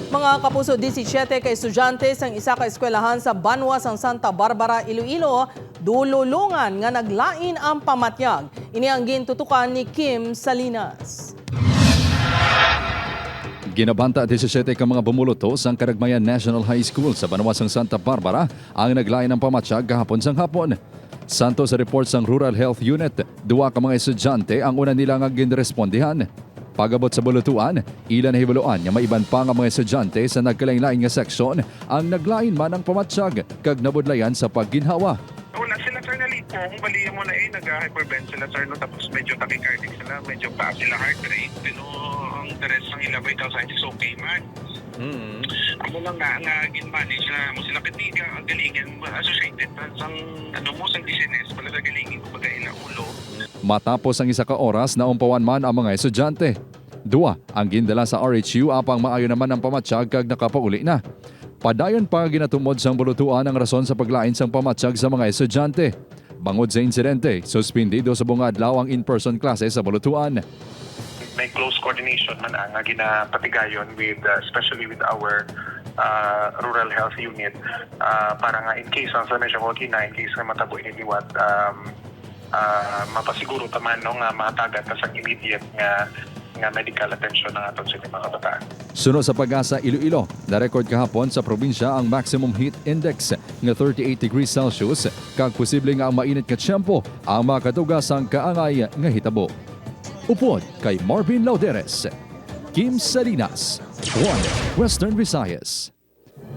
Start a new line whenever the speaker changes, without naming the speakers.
Mga kapuso, 17 ka estudyante sang isa ka eskwelahan sa Banwa sang Santa Barbara, Iloilo, dululungan nga naglain ang pamatyag. Ini ang gintutukan ni Kim Salinas.
Ginabanta 17 ka mga bumuluto sa Karagmayan National High School sa Banwa sang Santa Barbara ang naglain ng pamatyag gahapon sang hapon. Santo sa report sang Rural Health Unit, duwa ka mga estudyante ang una nila nga ginrespondihan. Pagabot sa bulutuan, ila nahibaluan nga may iban pa nga mga estudyante sa nagkalain-lain nga seksyon ang naglain man ang pamatyag kag nabudlayan sa pagginhawa.
Una sila, sir, nalipong, bali mo na eh, nag-hypervent sila, sir, no? Tapos medyo tachycardic sila, medyo taas sila heart rate, pero ang the rest ng ila vital signs is okay man. Amo lang nga, nga gin-manage na mo sila katiga, ang galingan associated sang ano mo sang dizziness pala sa galingin, kumbaga ila ulo.
Matapos ang isa ka oras, naumpawan man ang mga estudyante. Dua ang gindala sa RHU apang maayo naman ang pamatyag kag nakapauli na. Padayon pa ginatumod sang bulutuan ang rason sa paglain sang pamatyag sa mga estudyante. Bangod sa insidente, suspindido sa buong adlaw ang in-person klase sa bulutuan.
May close coordination man ang nga ginapatigayon with especially with our rural health unit para nga in case ang sa medyo na in case nga matabo ini liwat mapasiguro taman no nga mahatagan ta sa immediate nga nga medical attention ng aton sa mga kabataan.
Suno sa PAGASA Iloilo, na-record kahapon sa probinsya ang maximum heat index nga 38 degrees Celsius kag posible nga ang mainit nga tiyempo ang makatugas ang kaangay nga hitabo. Upod kay Marvin Lauderes, Kim Salinas, 1 Western Visayas.